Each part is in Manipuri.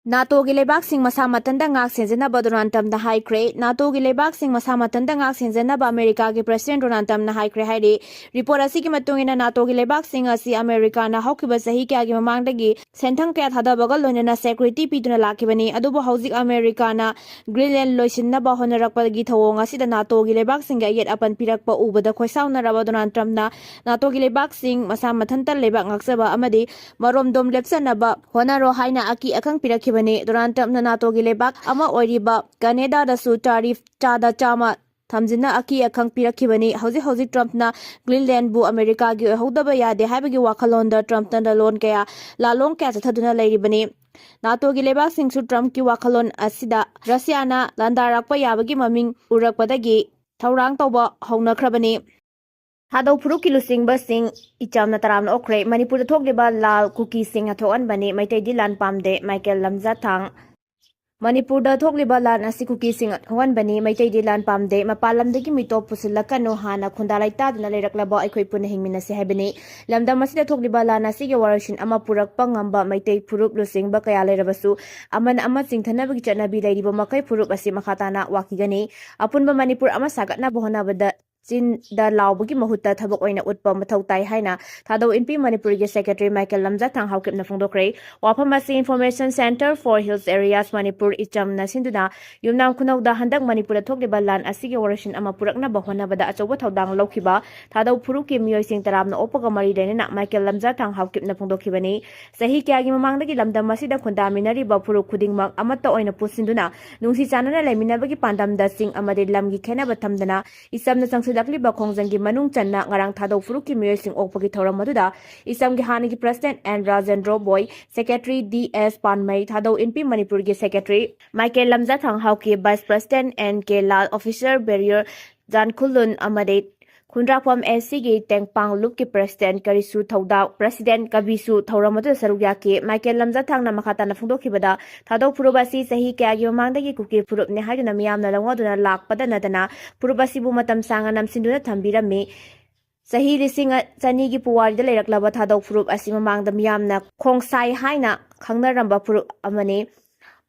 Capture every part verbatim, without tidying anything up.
ꯅꯥꯇꯣꯒꯤ ꯂꯩꯕꯥꯛꯁꯤꯡ ꯃꯁꯥ ꯃꯊꯟꯇ ꯉꯥꯛ ꯁꯦꯟꯖꯅꯕ ꯗꯣꯅꯥꯜꯗ ꯇ꯭ꯔꯝꯞꯅ ꯍꯥꯏꯈ꯭ꯔꯦ꯫ ꯅꯥꯇꯣꯒꯤ ꯂꯩꯕꯥꯛꯁꯤꯡ ꯃꯁꯥ ꯃꯊꯟꯇ ꯉꯥꯛ ꯁꯦꯟꯖꯅꯕ ꯑꯃꯦꯔꯤꯀꯥꯒꯤ ꯄ꯭ꯔꯁꯤꯗꯦꯟꯠ ꯗꯣꯅꯥꯜꯗ ꯇ꯭ꯔꯝꯞꯅ ꯍꯥꯏꯈ꯭ꯔꯦ ꯍꯥꯏꯔꯤ꯫ ꯔꯤꯄꯣꯔꯠ ꯑꯁꯤꯒꯤ ꯃꯇꯨꯡ ꯏꯟꯅ ꯅꯥꯇꯣꯒꯤ ꯂꯩꯕꯥꯛꯁꯤꯡ ꯑꯁꯤ ꯑꯃꯦꯔꯤꯀꯥꯅ ꯍꯧꯈꯤꯕ ꯆꯍꯤ ꯀꯌꯥꯒꯤ ꯃꯃꯥꯡꯗꯒꯤ ꯁꯦꯟꯊꯪ ꯀꯌꯥ ꯊꯥꯗꯕꯒ ꯂꯣꯏꯅꯅ ꯁꯦꯀ꯭ꯌꯨꯔꯤꯇꯤ ꯄꯤꯗꯨꯅ ꯂꯥꯛꯈꯤꯕꯅꯤ꯫ ꯑꯗꯨꯕꯨ ꯍꯧꯖꯤꯛ ꯑꯃꯦꯔꯤꯀꯥꯅ ꯒ꯭ꯔꯤꯟꯂꯦꯟ ꯂꯣꯏꯁꯤꯟꯅꯕ ꯍꯣꯠꯅꯔꯛꯄꯒꯤ ꯊꯧꯑꯣꯡ ꯑꯁꯤꯗ ꯅꯥꯇꯣꯒꯤ ꯂꯩꯕꯥꯛꯁꯤꯡꯒꯤ ꯑꯌꯦꯠ ꯑꯄꯟ ꯄꯤꯔꯛꯄ ꯎꯕꯗ ꯈꯣꯏꯁꯥꯎꯅꯔꯕ ꯗꯣꯅꯥꯜꯗ ꯇ꯭ꯔꯝꯞꯅ ꯅꯥꯇꯣꯒꯤ ꯂꯩꯕꯥꯛꯁꯤꯡ ꯃꯁꯥ ꯃꯊꯟꯇ ꯂꯩꯕꯥꯛ ꯉꯥꯛꯆꯕ ꯑꯃꯗꯤ ꯃꯔꯣꯝꯗꯣꯝ ꯂꯦꯞꯆꯅꯕ ꯍꯣꯠꯅꯔꯣ ꯍꯥꯏꯅ ꯑꯀꯤ ꯑꯈꯪ ꯄꯤꯔꯛꯈꯤꯕꯅꯤ꯫ ꯗꯣꯅꯥꯜꯗ ꯇ꯭ꯔꯝꯞꯅ ꯅꯥꯇꯣꯒꯤ ꯂꯩꯕꯥꯛ ꯑꯃ ꯑꯣꯏꯔꯤꯕ ꯀꯅꯦꯗꯥꯗꯁꯨ ꯇꯥꯔꯤꯐ ꯆꯥꯗ ꯆꯥꯝꯃ ꯊꯝꯖꯤꯟꯅ ꯑꯀꯤ ꯑꯈꯪ ꯄꯤꯔꯛꯈꯤꯕꯅꯤ꯫ ꯍꯧꯖꯤꯛ ꯍꯧꯖꯤꯛ ꯇ꯭ꯔꯝꯞꯅ ꯒ꯭ꯔꯤꯟꯂꯦꯟꯕꯨ ꯑꯃꯦꯔꯤꯀꯥꯒꯤ ꯑꯣꯏꯍꯧꯗꯕ ꯌꯥꯗꯦ ꯍꯥꯏꯕꯒꯤ ꯋꯥꯈꯜꯂꯣꯟꯗ ꯇ꯭ꯔꯝꯞꯅ ꯂꯥꯂꯣꯟ ꯀꯌꯥ, ꯂꯥꯂꯣꯡ ꯀꯌꯥ ꯆꯠꯊꯗꯨꯅ ꯂꯩꯔꯤꯕꯅꯤ꯫ ꯅꯥꯇꯣꯒꯤ ꯂꯩꯕꯥꯛꯁꯤꯡꯁꯨ ꯇ꯭ꯔꯝꯞꯀꯤ ꯋꯥꯈꯜꯂꯣꯟ ꯑꯁꯤꯗ ꯔꯁꯤꯌꯥꯅ ꯂꯥꯟꯗꯥꯔꯛꯄ ꯌꯥꯕꯒꯤ ꯃꯃꯤꯡ ꯎꯔꯛꯄꯗꯒꯤ ꯊꯧꯔꯥꯡ ꯇꯧꯕ ꯍꯧꯅꯈ꯭ꯔꯕꯅꯤ꯫ ꯊꯥꯗꯧ ꯐꯨꯔꯨꯞꯀꯤ ꯂꯨꯆꯤꯡꯕꯁꯤꯡ ꯏꯆꯝꯅ ꯇꯔꯥꯝꯅ ꯑꯣꯛꯈ꯭ꯔꯦ꯫ ꯃꯅꯤꯄꯨꯔꯗ ꯊꯣꯛꯂꯤꯕ ꯂꯥꯜ ꯀꯨꯀꯤꯁꯤꯡꯅ ꯊꯣꯛꯍꯟꯕꯅꯤ꯫ ꯃꯩꯇꯩꯗꯤ ꯂꯥꯟ ꯄꯥꯝꯗꯦ꯫ ꯃꯥꯏꯀꯦꯜ ꯂꯝꯖꯥꯊꯥꯡ꯫ ꯃꯅꯤꯄꯨꯔꯗ ꯊꯣꯛꯂꯤꯕ ꯂꯥꯟ ꯑꯁꯤ ꯀꯨꯀꯤꯁꯤꯡ ꯊꯣꯛꯍꯟꯕꯅꯤ꯫ ꯃꯩꯇꯩꯗꯤ ꯂꯥꯟ ꯄꯥꯝꯗꯦ꯫ ꯃꯄꯥꯟ ꯂꯝꯗꯒꯤ ꯃꯤꯇꯣꯞ ꯄꯨꯁꯤꯜꯂꯛꯀꯅꯨ꯫ ꯍꯥꯟꯅ ꯈꯨꯟꯗꯥ ꯂꯩꯇꯥꯗꯨꯅ ꯂꯩꯔꯛꯂꯕ ꯑꯩꯈꯣꯏ ꯄꯨꯟꯅ ꯍꯤꯡꯃꯤꯟꯅꯁꯤ ꯍꯥꯏꯕꯅꯤ꯫ ꯂꯝꯗꯝ ꯑꯁꯤꯗ ꯊꯣꯛꯂꯤꯕ ꯂꯥꯟ ꯑꯁꯤꯒꯤ ꯋꯥꯔꯣꯏꯁꯤꯟ ꯑꯃ ꯄꯨꯔꯛꯄ ꯉꯝꯕ ꯃꯩꯇꯩ ꯐꯨꯔꯨꯞ ꯂꯨꯆꯤꯡꯕ ꯀꯌꯥ ꯂꯩꯔꯕꯁꯨ, ꯑꯃꯅ ꯑꯃ ꯆꯤꯡꯊꯅꯕꯒꯤ ꯆꯠꯅꯕꯤ ꯂꯩꯔꯤꯕ ꯃꯈꯩ ꯐꯨꯔꯨꯞ ꯑꯁꯤ ꯃꯈꯥ ꯇꯥꯅ ꯋꯥꯈꯤꯒꯅꯤ꯫ ꯑꯄꯨꯟꯕ ꯃꯅꯤꯄꯨꯔ ꯑꯃ ꯁꯥꯒꯠꯅꯕ ꯍꯣꯠꯅꯕꯗ ꯆꯤꯟꯗ ꯂꯥꯎꯕꯒꯤ ꯃꯍꯨꯠꯇ ꯊꯕꯛ ꯑꯣꯏꯅ ꯎꯠꯄ ꯃꯊꯧ ꯇꯥꯏ ꯍꯥꯏꯅ ꯊꯥꯗꯧ ꯏꯟꯄꯤ ꯃꯅꯤꯄꯨꯔꯒꯤ ꯁꯦꯀ꯭ꯔꯦꯇꯔꯤ ꯃꯥꯏꯀꯦꯜ ꯂꯝꯖꯥꯊꯥꯡ ꯍꯥꯎꯀꯤꯞꯅ ꯐꯣꯡꯗꯣꯛꯈ꯭ꯔꯦ꯫ ꯋꯥꯐꯝ ꯑꯁꯤ Information Centre for Hills Areas Manipur ꯏꯆꯝꯅ ꯁꯤꯟꯗꯨꯅ ꯌꯨꯝꯅꯥꯝ ꯈꯨꯅꯧꯗ ꯍꯟꯗꯛ ꯃꯅꯤꯄꯨꯔꯗ ꯊꯣꯛꯂꯤꯕ ꯂꯥꯟ ꯑꯁꯤꯒꯤ ꯋꯥꯔꯣꯏꯁꯤꯟ ꯑꯃ ꯄꯨꯔꯛꯅꯕ ꯍꯣꯠꯅꯕꯗ ꯑꯆꯧꯕ ꯊꯧꯗꯥꯡ ꯂꯧꯈꯤꯕ ꯊꯥꯗꯧ ꯐꯨꯔꯨꯞꯀꯤ ꯃꯤꯑꯣꯏꯁꯤꯡ ꯇꯔꯥꯝꯅ ꯑꯣꯛꯄꯒ ꯃꯔꯤ ꯂꯩꯅꯅ ꯃꯥꯏꯀꯦꯜ ꯂꯝꯖꯥꯊꯥꯡ ꯍꯥꯎꯀꯤꯞꯅ ꯐꯣꯡꯗꯣꯛꯈꯤꯕꯅꯤ꯫ ꯆꯍꯤ ꯀꯌꯥꯒꯤ ꯃꯃꯥꯡꯗꯒꯤ ꯂꯝꯗꯝ ꯑꯁꯤꯗ ꯈꯨꯟꯗꯥꯃꯤꯟꯅꯔꯤꯕ ꯐꯨꯔꯨꯞ ꯈꯨꯗꯤꯡꯃꯛ ꯑꯃꯠꯇ ꯑꯣꯏꯅ ꯄꯨꯟꯁꯤꯟꯗꯨꯅ ꯅꯨꯡꯁꯤ ꯆꯥꯟꯅꯅ ꯂꯩꯃꯤꯟꯅꯕꯒꯤ ꯄꯥꯟꯗꯝꯗ ꯆꯤꯡ ꯑꯃꯗꯤ ꯂꯝꯒꯤ ꯈꯦꯟꯅꯕ ꯊꯝꯗꯅ ꯏꯆꯝꯅ ꯆꯪꯁꯤꯜꯂꯛꯂꯤꯕ ꯈꯣꯡꯖꯪꯒꯤ ꯃꯅꯨꯡ ꯆꯟꯅ ꯉꯔꯥꯡ ꯊꯥꯗꯧ ꯐꯨꯔꯨꯞꯀꯤ ꯃꯤꯑꯣꯏꯁꯤꯡ ꯑꯣꯛꯄꯒꯤ ꯊꯧꯔꯝ ꯑꯗꯨꯗ ꯏꯆꯝꯒꯤ ꯍꯥꯟꯅꯒꯤ president N Rajendro Boi, secretary D S Panmei, Thadou Inpi ꯃꯅꯤꯄꯨꯔꯒꯤ secretary Michael Lamjathang Haokip, vice president N K Lal, officer bearer ꯖꯥꯟꯈꯨꯂꯨꯟ ꯑꯃꯗꯤ ꯈꯨꯟꯗ꯭ꯔꯥꯛꯐꯝ ꯑꯦꯁ ꯁꯤꯒꯤ ꯇꯦꯡꯄꯥꯡ ꯂꯨꯞꯀꯤ ꯄ꯭ꯔꯁꯤꯗꯦꯟꯠ ꯀꯔꯤꯁꯨ ꯊꯧꯗꯥꯎ, ꯄ꯭ꯔꯁꯤꯗꯦꯟꯠ ꯀꯕꯤꯁꯨ ꯊꯧꯔꯝ ꯑꯗꯨꯗ ꯁꯔꯨꯛ ꯌꯥꯈꯤ꯫ ꯃꯥꯏꯀꯦꯜ ꯂꯝꯖꯥꯊꯥꯡꯅ ꯃꯈꯥ ꯇꯥꯅ ꯐꯣꯡꯗꯣꯛꯈꯤꯕꯗ, ꯊꯥꯗꯧ ꯐꯨꯔꯨꯞ ꯑꯁꯤ ꯆꯍꯤ ꯀꯌꯥꯒꯤ ꯃꯃꯥꯡꯗꯒꯤ ꯀꯨꯀꯤ ꯐꯨꯔꯨꯞꯅꯤ ꯍꯥꯏꯗꯨꯅ ꯃꯤꯌꯥꯝꯅ ꯂꯧꯅꯗꯨꯅ ꯂꯥꯛꯄꯗ ꯅꯠꯇꯅ ꯐꯨꯔꯨꯞ ꯑꯁꯤꯕꯨ ꯃꯇꯝ ꯁꯥꯡꯅ ꯅꯝꯁꯤꯟꯗꯨꯅ ꯊꯝꯕꯤꯔꯝꯃꯤ꯫ ꯆꯍꯤ ꯂꯤꯁꯤꯡ ꯆꯅꯤꯒꯤ ꯄꯨꯋꯥꯔꯤꯗ ꯂꯩꯔꯛꯂꯕ ꯊꯥꯗꯧ ꯐꯨꯔꯨꯞ ꯑꯁꯤ ꯃꯃꯥꯡꯗ ꯃꯤꯌꯥꯝꯅ ꯈꯣꯡꯁꯥꯏ ꯍꯥꯏꯅ ꯈꯪꯅꯔꯝꯕ ꯐꯨꯔꯨꯞ ꯑꯃꯅꯤ꯫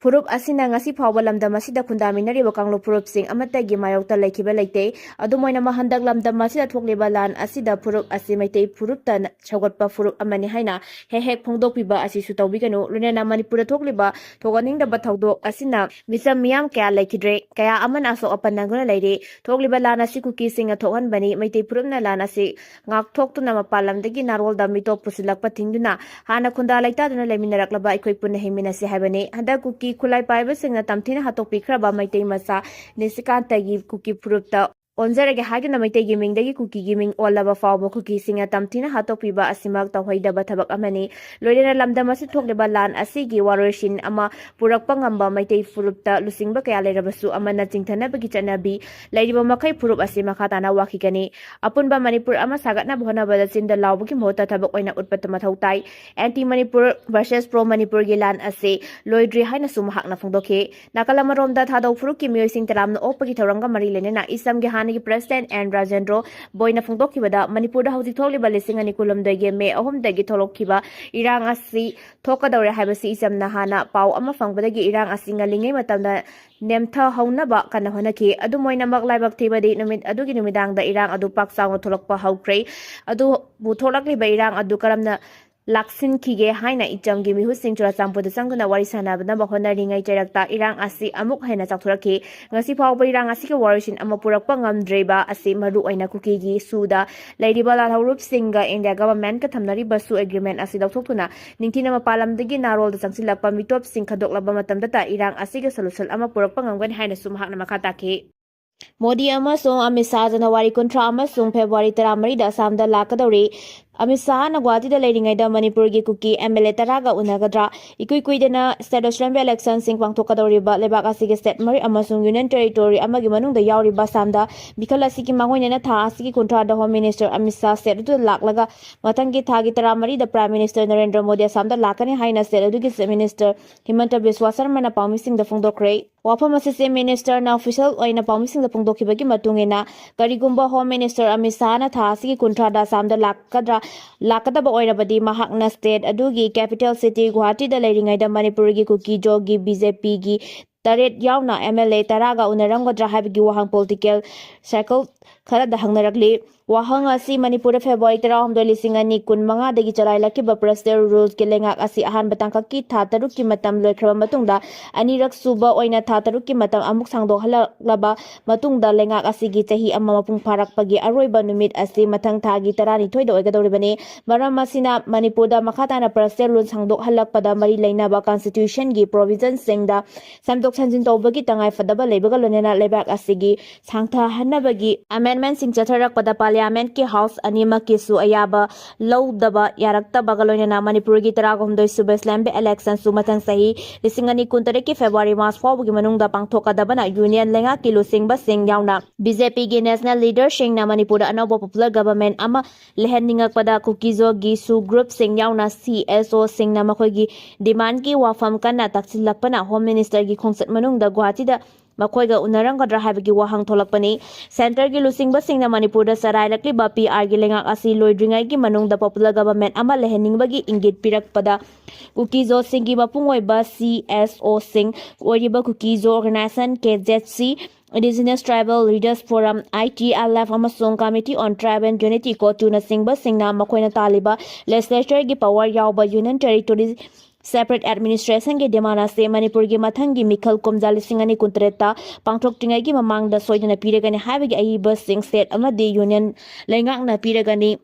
ꯐꯨꯔꯨꯞ ꯑꯁꯤꯅ ꯉꯁꯤ ꯐꯥꯎꯕ ꯂꯝꯗꯝ ꯑꯁꯤꯗ ꯈꯨꯟꯗꯥꯃꯤꯟꯅꯔꯤꯕ ꯀꯥꯡꯂꯨꯞ ꯐꯨꯔꯨꯞꯁꯤꯡ ꯑꯃꯠꯇꯒꯤ ꯃꯥꯌꯣꯛꯇ ꯂꯩꯈꯤꯕ ꯂꯩꯇꯦ꯫ ꯑꯗꯨꯝ ꯑꯣꯏꯅꯃꯛ, ꯍꯟꯗꯛ ꯂꯝꯗꯝ ꯑꯁꯤꯗ ꯊꯣꯛꯂꯤꯕ ꯂꯥꯟ ꯑꯁꯤꯗ ꯐꯨꯔꯨꯞ ꯑꯁꯤ ꯃꯩꯇꯩ ꯐꯨꯔꯨꯞꯇ ꯁꯧꯒꯠꯄ ꯐꯨꯔꯨꯞ ꯑꯃꯅꯤ ꯍꯥꯏꯅ ꯍꯦꯛ ꯍꯦꯛ ꯐꯣꯡꯗꯣꯛꯄꯤꯕ ꯑꯁꯤꯁꯨ ꯇꯧꯕꯤꯒꯅꯨ꯫ ꯂꯣꯏꯅꯅ ꯃꯅꯤꯄꯨꯔꯗ ꯊꯣꯛꯂꯤꯕ ꯊꯣꯛꯍꯟꯅꯤꯡꯗꯕ ꯊꯧꯗꯣꯛ ꯑꯁꯤꯅ ꯃꯤꯆꯝ ꯃꯤꯌꯥꯝ ꯀꯌꯥ ꯂꯩꯈꯤꯗ꯭ꯔꯦ, ꯀꯌꯥ ꯑꯃꯅ ꯑꯁꯣꯛ ꯑꯄꯟ ꯅꯪꯗꯨꯅ ꯂꯩꯔꯦ꯫ ꯊꯣꯛꯂꯤꯕ ꯂꯥꯟ ꯑꯁꯤ ꯀꯨꯀꯤꯁꯤꯡꯅ ꯊꯣꯛꯍꯟꯕꯅꯤ꯫ ꯃꯩꯇꯩ ꯐꯨꯔꯨꯞꯅ ꯂꯥꯟ ꯑꯁꯤ ꯉꯥꯛꯊꯣꯛꯇꯨꯅ ꯃꯄꯥꯟ ꯂꯝꯗꯒꯤ ꯅꯥꯔꯣꯜꯗ ꯃꯤꯇꯣꯞ ꯄꯨꯁꯤꯜꯂꯛꯄ ꯊꯤꯡꯗꯨꯅ ꯍꯥꯟꯅ ꯈꯨꯟꯗꯥ ꯂꯩꯇꯥꯗꯨꯅ ꯂꯩꯃꯤꯟꯅꯔꯛꯂꯕ ꯑꯩꯈꯣꯏ ꯄꯨꯟꯅ ꯍꯤꯡꯃꯤꯟꯅꯁꯤ ꯍꯥꯏꯕꯅꯤ꯫ ꯍꯟꯗꯛ ꯀꯨꯀꯤ ꯈꯨꯠꯂꯥꯏ ꯄꯥꯏꯕꯁꯤꯡꯅ ꯇꯝꯊꯤꯅ ꯍꯥꯠꯇꯣꯛꯄꯤꯈ꯭ꯔꯕ ꯃꯩꯇꯩ ꯃꯆꯥ ꯅꯤꯁꯤꯀꯥꯟꯇꯒꯤ ꯀꯨꯀꯤ ꯐꯨꯔꯨꯞꯇ ꯑꯣꯟꯖꯔꯒꯦ ꯍꯥꯏꯗꯨꯅ ꯃꯩꯇꯩꯒꯤ ꯃꯤꯡꯗꯒꯤ ꯀꯨꯀꯤꯒꯤ ꯃꯤꯡ ꯑꯣꯜꯂꯕ ꯐꯥꯎꯕ ꯀꯨꯀꯤꯁꯤꯡꯅ ꯇꯝꯊꯤꯅ ꯍꯥꯠꯇꯣꯛꯄꯤꯕ ꯑꯁꯤꯃꯛ ꯇꯧꯍꯩꯗꯕ ꯊꯕꯛ ꯑꯃꯅꯤ꯫ ꯂꯣꯏꯅꯅ ꯂꯝꯗꯝ ꯑꯁꯤ ꯊꯣꯛꯂꯤꯕ ꯂꯥꯟ ꯑꯁꯤꯒꯤ ꯋꯥꯔꯣꯏꯁꯤꯟ ꯑꯃ ꯄꯨꯔꯛꯄ ꯉꯝꯕ ꯃꯩꯇꯩ ꯐꯨꯔꯨꯞꯇ ꯂꯨꯆꯤꯡꯕ ꯀꯌꯥ ꯂꯩꯔꯕꯁꯨ ꯑꯃꯅ ꯆꯤꯡꯊꯅꯕꯒꯤ ꯆꯠꯅꯕꯤ ꯂꯩꯔꯤꯕ ꯃꯈꯩ ꯐꯨꯔꯨꯞ ꯑꯁꯤ ꯃꯈꯥ ꯇꯥꯅ ꯋꯥꯈꯤꯒꯅꯤ꯫ ꯑꯄꯨꯟꯕ ꯃꯅꯤꯄꯨꯔ ꯑꯃ ꯁꯥꯒꯠꯅꯕ ꯍꯣꯠꯅꯕꯗ ꯆꯤꯟꯗ ꯂꯥꯎꯕꯒꯤ ꯃꯍꯨꯠꯇ ꯊꯕꯛ ꯑꯣꯏꯅ ꯎꯠꯄ ꯃꯊꯧ ꯇꯥꯏ꯫ ꯑꯦꯟꯇꯤ ꯃꯅꯤꯄꯨꯔ ꯚꯔꯁꯦꯁ ꯄ꯭ꯔꯣ ꯃꯅꯤꯄꯨꯔꯒꯤ ꯂꯥꯟ ꯑꯁꯤ ꯂꯣꯏꯗ꯭ꯔꯤ ꯍꯥꯏꯅꯁꯨ ꯃꯍꯥꯛꯅ ꯐꯣꯡꯗꯣꯛꯈꯤ꯫ ꯅꯥꯀꯜ ꯑꯃꯔꯣꯝꯗ ꯊꯥꯗꯧ ꯐꯨꯔꯨꯞꯀꯤ ꯃꯤꯑꯣꯏꯁꯤꯡ ꯇꯔꯥꯝꯅ ꯑꯣꯛꯄꯒꯤ ꯊꯧꯔꯝꯒ ꯃꯔꯤ ꯂꯩꯅꯅ ꯏꯁꯝꯒꯤ ꯍꯥꯟꯅꯒꯤ ꯄ꯭ꯔꯁꯤꯗꯦꯟ ꯑꯦꯟ ꯔꯥꯖꯦꯟꯗ꯭ꯔꯣ ꯕꯣꯏꯅ ꯐꯣꯡꯗꯣꯛꯈꯤꯕꯗ, ꯃꯅꯤꯄꯨꯔꯗ ꯍꯧꯖꯤꯛ ꯊꯣꯛꯂꯤꯕ ꯂꯤꯁꯤꯡ ꯑꯅꯤ ꯀꯨꯟꯍꯨꯝꯗꯣꯏꯒꯤ ꯃꯦ ꯑꯍꯨꯝꯗꯒꯤ ꯊꯣꯛꯂꯛꯈꯤꯕ ꯏꯔꯥꯡ ꯑꯁꯤ ꯊꯣꯛꯀꯗꯧꯔꯦ ꯍꯥꯏꯕꯁꯤ ꯏꯆꯝꯅ ꯍꯥꯟꯅ ꯄꯥꯎ ꯑꯃ ꯐꯪꯕꯗꯒꯤ ꯏꯔꯥꯡ ꯑꯁꯤ ꯉꯜꯂꯤꯉꯩ ꯃꯇꯝꯗ ꯅꯦꯝꯊꯍꯧꯅꯕ ꯀꯟꯅ ꯍꯣꯠꯅꯈꯤ꯫ ꯑꯗꯨꯝ ꯑꯣꯏꯅꯃꯛ, ꯂꯥꯏꯕꯛ ꯊꯤꯕꯗꯤ ꯅꯨꯃꯤꯠ ꯑꯗꯨꯒꯤ ꯅꯨꯃꯤꯗꯥꯡꯗ ꯏꯔꯥꯡ ꯑꯗꯨ ꯄꯥꯛ ꯆꯥꯎꯅ ꯊꯣꯛꯂꯛꯄ ꯍꯧꯈ꯭ꯔꯦ꯫ ꯑꯗꯨꯕꯨ ꯊꯣꯛꯂꯛꯂꯤꯕ ꯏꯔꯥꯡ ꯑꯗꯨ ꯀꯔꯝꯅ ꯂꯥꯛꯁꯤꯟꯈꯤꯒꯦ ꯍꯥꯏꯅ ꯏꯆꯝꯒꯤ ꯃꯤꯍꯨꯠꯁꯤꯡ ꯆꯨꯔꯥꯆꯥꯟꯄꯨꯔꯗ ꯆꯪꯗꯨꯅ ꯋꯥꯔꯤ ꯁꯥꯟꯅꯕꯅꯕ ꯍꯣꯠꯅꯔꯤꯉꯩ ꯆꯩꯔꯛꯇ ꯏꯔꯥꯡ ꯑꯁꯤ ꯑꯃꯨꯛ ꯍꯦꯟꯅ ꯆꯥꯎꯊꯣꯔꯛꯈꯤ꯫ ꯉꯁꯤ ꯐꯥꯎꯕ ꯏꯔꯥꯡ ꯑꯁꯤꯒꯤ ꯋꯥꯔꯣꯏꯁꯤꯟ ꯑꯃ ꯄꯨꯔꯛꯄ ꯉꯝꯗ꯭ꯔꯤꯕ ꯑꯁꯤ ꯃꯔꯨ ꯑꯣꯏꯅ ꯀꯨꯀꯤꯒꯤ ꯁꯨꯗ ꯂꯩꯔꯤꯕ ꯂꯥꯜꯍꯧꯂꯨꯞꯁꯤꯡꯒ ꯏꯟꯗꯤꯌꯥ ꯒꯚꯔꯟꯃꯦꯟꯠꯀ ꯊꯝꯅꯔꯤꯕ ꯁꯨ ꯑꯦꯒ꯭ꯔꯤꯃꯦꯟꯠ ꯑꯁꯤ ꯂꯧꯊꯣꯛꯇꯨꯅ ꯅꯤꯡꯊꯤꯅ ꯃꯄꯥꯟ ꯂꯝꯗꯒꯤ ꯅꯥꯔꯣꯜꯗ ꯆꯪꯁꯤꯜꯂꯛꯄ ꯃꯤꯇꯣꯞꯁꯤꯡ ꯈꯟꯗꯣꯛꯂꯕ ꯃꯇꯝꯗꯇ ꯏꯔꯥꯡ ꯑꯁꯤꯒꯤ ꯁꯣꯂꯨꯁꯟ ꯑꯃ ꯄꯨꯔꯛꯄ ꯉꯝꯒꯅꯤ ꯍꯥꯏꯅꯁꯨ ꯃꯍꯥꯛꯅ ꯃꯈꯥ ꯇꯥꯈꯤ꯫ ꯃꯣꯗꯤ ꯑꯃꯁꯨꯡ ꯑꯃꯤꯠ ꯁꯥꯍ ꯖꯅꯋꯥꯔꯤ ꯀꯨꯟꯊ꯭ꯔꯥ ꯑꯃꯁꯨꯡ ꯐꯦꯕ꯭ꯔꯨꯋꯥꯔꯤ ꯇꯔꯥꯃꯔꯤꯗ ꯑꯁꯥꯝꯗ ꯂꯥꯛꯀꯗꯧꯔꯤ꯫ ꯑꯃꯤꯠ ꯁꯥꯍꯅ ꯒꯨꯋꯥꯍꯥꯇꯤꯗ ꯂꯩꯔꯤꯉꯩꯗ ꯃꯅꯤꯄꯨꯔꯒꯤ ꯀꯨꯀꯤ MLA ꯇꯔꯥꯒ ꯎꯅꯒꯗ꯭ꯔꯥ? ꯏꯀꯨꯏ ꯀꯨꯏꯗꯅ state assembly electionꯁꯤꯡ ꯄꯥꯡꯊꯣꯛꯀꯗꯧꯔꯤꯕ ꯂꯩꯕꯥꯛ ꯑꯁꯤꯒꯤ state ꯃꯔꯤ ꯑꯃꯁꯨꯡ union territory ꯑꯃꯒꯤ ꯃꯅꯨꯡꯗ ꯌꯥꯎꯔꯤꯕ ꯑꯁꯥꯝꯗ ꯃꯤꯈꯜ ꯑꯁꯤꯒꯤ ꯃꯥꯡꯑꯣꯏꯅꯅ ꯊꯥ ꯑꯁꯤꯒꯤ ꯀꯨꯟꯊ꯭ꯔꯥꯗ Home Minister Amit Shah state ꯑꯗꯨꯗ ꯂꯥꯛꯂꯒ ꯃꯊꯪꯒꯤ ꯊꯥꯒꯤ ꯇꯔꯥꯃꯔꯤꯗ Prime Minister ꯅꯔꯦꯟꯗ꯭ꯔ ꯃꯣꯗꯤ ꯑꯁꯥꯝꯗ ꯂꯥꯛꯀꯅꯤ ꯍꯥꯏꯅ state ꯑꯗꯨꯒꯤ Chief Minister ꯍꯤꯃꯟꯇ ꯕꯤꯁ꯭ꯋꯥ ꯁꯔꯃꯅ ꯄꯥꯎꯃꯤꯁꯤꯡꯗ ꯐꯣꯡꯗꯣꯛꯈ꯭ꯔꯦ꯫ ꯋꯥꯐꯝ ꯑꯁꯤ Chief Ministerꯅ official ꯑꯣꯏꯅ ꯄꯥꯎꯃꯤꯁꯤꯡꯗ ꯐꯣꯡꯗꯣꯛꯈꯤꯕꯒꯤ ꯃꯇꯨꯡ ꯏꯟꯅ, ꯀꯔꯤꯒꯨꯝꯕ Home Minister ꯑꯃꯤꯠ ꯁꯥꯍꯅ ꯊꯥ ꯑꯁꯤꯒꯤ ꯀꯨꯟꯊ꯭ꯔꯥꯗ ꯑꯁꯥꯝꯗ ꯂꯥꯛꯀꯗ꯭ꯔꯥ, ꯂꯥꯛꯀꯗꯕ ꯑꯣꯏꯔꯕꯗꯤ, ꯃꯍꯥꯛꯅ state ꯑꯗꯨꯒꯤ capital city ꯒꯨꯋꯥꯍꯥꯇꯤꯗ ꯂꯩꯔꯤꯉꯩꯗ ꯃꯅꯤꯄꯨꯔꯒꯤ ꯀꯨꯀꯤꯖꯣꯒꯤ BJPꯒꯤ ꯇꯔꯦꯠ ꯌꯥꯎꯅ MLA ꯇꯔꯥꯒ ꯎꯅꯔꯝꯒꯗ꯭ꯔꯥ ꯍꯥꯏꯕꯒꯤ ꯋꯥꯍꯪ political circle ꯈꯔꯗ ꯍꯪꯅꯔꯛꯂꯤ꯫ ꯋꯥꯍꯪ ꯑꯁꯤ ꯃꯅꯤꯄꯨꯔꯗ February ꯇꯔꯥꯍꯨꯝꯗꯣꯏ, ꯂꯤꯁꯤꯡ ꯑꯅꯤ ꯀꯨꯟꯃꯉꯥꯗꯒꯤ ꯆꯂꯥꯏꯔꯛꯈꯤꯕ Presidential Ruleꯁꯀꯤ ꯂꯩꯉꯥꯛ ꯑꯁꯤ ꯑꯍꯥꯟꯕ ꯇꯥꯡꯀꯛꯀꯤ ꯊꯥ ꯇꯔꯨꯛꯀꯤ ꯃꯇꯝ ꯂꯣꯏꯈ꯭ꯔꯕ ꯃꯇꯨꯡꯗ, ꯑꯅꯤꯔꯛ ꯁꯨꯕ ꯑꯣꯏꯅ ꯊꯥ ꯇꯔꯨꯛꯀꯤ ꯃꯇꯝ ꯑꯃꯨꯛ ꯁꯥꯡꯗꯣꯛꯍꯜꯂꯛꯂꯕ ꯃꯇꯨꯡꯗ, ꯂꯩꯉꯥꯛ ꯑꯁꯤꯒꯤ ꯆꯍꯤ ꯑꯃ ꯃꯄꯨꯡ ꯐꯥꯔꯛꯄꯒꯤ ꯑꯔꯣꯏꯕ ꯅꯨꯃꯤꯠ ꯑꯁꯤ ꯃꯊꯪ ꯊꯥꯒꯤ ꯇꯔꯥꯅꯤꯊꯣꯏꯗ ꯑꯣꯏꯒꯗꯧꯔꯤꯕꯅꯤ꯫ ꯃꯔꯝ ꯑꯁꯤꯅ, ꯃꯅꯤꯄꯨꯔꯗ ꯃꯈꯥ ꯇꯥꯅ Presidential Rule ꯁꯥꯡꯗꯣꯛꯍꯜꯂꯛꯄꯗ ꯃꯔꯤ ꯂꯩꯅꯕ constitutionꯒꯤ provisionꯁꯤꯡꯗ ꯁꯦꯝꯗꯣꯛ ꯁꯦꯝꯖꯤꯟ ꯇꯧꯕꯒꯤ ꯇꯉꯥꯏ ꯐꯗꯕ ꯂꯩꯕꯒ ꯂꯣꯏꯅꯅ, ꯂꯩꯕꯥꯛ ꯑꯁꯤꯒꯤ ꯁꯥꯡꯊꯍꯟꯅꯕꯒꯤ amendmentꯁꯤꯡ ꯆꯠꯊꯔꯛꯄꯗ Parliamentꯀꯤ house ꯑꯅꯤꯃꯛꯀꯤꯁꯨ ꯑꯌꯥꯕ ꯂꯧꯗꯕ ꯌꯥꯔꯛꯇꯕꯒ ꯂꯣꯏꯅꯅ, ꯃꯅꯤꯄꯨꯔꯒꯤ ꯇꯔꯥꯍꯨꯝꯗꯣꯏ ꯁꯨꯕ assembly electionꯁꯨ ꯃꯊꯪ ꯆꯍꯤ ꯂꯤꯁꯤꯡ ꯑꯅꯤ ꯀꯨꯟꯇꯔꯦꯠꯀꯤ February March ꯐꯥꯎꯕꯒꯤ ꯃꯅꯨꯡꯗ ꯄꯥꯡꯊꯣꯛꯀꯗꯕꯅ, union ꯂꯩꯉꯥꯛꯀꯤ ꯂꯨꯆꯤꯡꯕꯁꯤꯡ ꯌꯥꯎꯅ BJPꯒꯤ national leaderꯁꯤꯡꯅ ꯃꯅꯤꯄꯨꯔꯗ ꯑꯅꯧꯕ popular government ꯑꯃ ꯂꯩꯍꯟꯅꯤꯡꯉꯛꯄꯗ, ꯀꯨꯀꯤꯖꯣꯒꯤ SoO groupꯁꯤꯡ ꯌꯥꯎꯅ CSOꯁꯤꯡꯅ ꯃꯈꯣꯏꯒꯤ demandꯀꯤ ꯋꯥꯐꯝ ꯀꯟꯅ ꯇꯥꯛꯁꯤꯜꯂꯛꯄꯅ, Home Ministerꯒꯤ ꯈꯣꯡꯆꯠ ꯃꯅꯨꯡꯗ ꯒꯨꯋꯥꯍꯥꯇꯤꯗ ꯃꯈꯣꯏꯒ ꯎꯅꯔꯝꯒꯗ꯭ꯔꯥ ꯍꯥꯏꯕꯒꯤ ꯋꯥꯍꯪ ꯊꯣꯛꯂꯛꯄꯅꯤ꯫ Centreꯒꯤ ꯂꯨꯆꯤꯡꯕꯁꯤꯡꯅ ꯃꯅꯤꯄꯨꯔꯗ ꯆꯔꯥꯏꯔꯛꯂꯤꯕ PRꯒꯤ ꯂꯩꯉꯥꯛ ꯑꯁꯤ ꯂꯣꯏꯗ꯭ꯔꯤꯉꯩꯒꯤ ꯃꯅꯨꯡꯗ popular government ꯑꯃ ꯂꯩꯍꯟꯅꯤꯡꯕꯒꯤ ꯏꯪꯒꯤꯠ ꯄꯤꯔꯛꯄꯗ, ꯀꯨꯀꯤꯖꯣꯁꯤꯡꯒꯤ ꯃꯄꯨꯡ ꯑꯣꯏꯕ CSOꯁꯤꯡ ꯑꯣꯏꯔꯤꯕ ꯀꯨꯀꯤꯖꯣ organization, KZC, Indigenous Tribal Leaders Forum, ITLF, ꯑꯃꯁꯨꯡ Committee on Tribe and Unity, ꯀꯣꯇꯨꯅꯆꯤꯡꯕꯁꯤꯡꯅ ꯃꯈꯣꯏꯅ ꯇꯥꯜꯂꯤꯕ legislatureꯒꯤ power ꯌꯥꯎꯕ union territory separate administrationꯒꯤ demand ꯑꯁꯤ ꯃꯅꯤꯄꯨꯔꯒꯤ ꯃꯊꯪꯒꯤ ꯃꯤꯈꯜ ꯀꯨꯝꯖꯥ ꯂꯤꯁꯤꯡ ꯑꯅꯤ ꯀꯨꯟꯇꯔꯦꯠꯇ ꯄꯥꯡꯊꯣꯛꯇ꯭ꯔꯤꯉꯩꯒꯤ ꯃꯃꯥꯡꯗ ꯁꯣꯏꯗꯅ ꯄꯤꯔꯒꯅꯤ ꯍꯥꯏꯕꯒꯤ ꯑꯏꯕꯁꯤꯡ state ꯑꯃꯗꯤ union ꯂꯩꯉꯥꯛꯅ ꯄꯤꯔꯒꯅꯤ꯫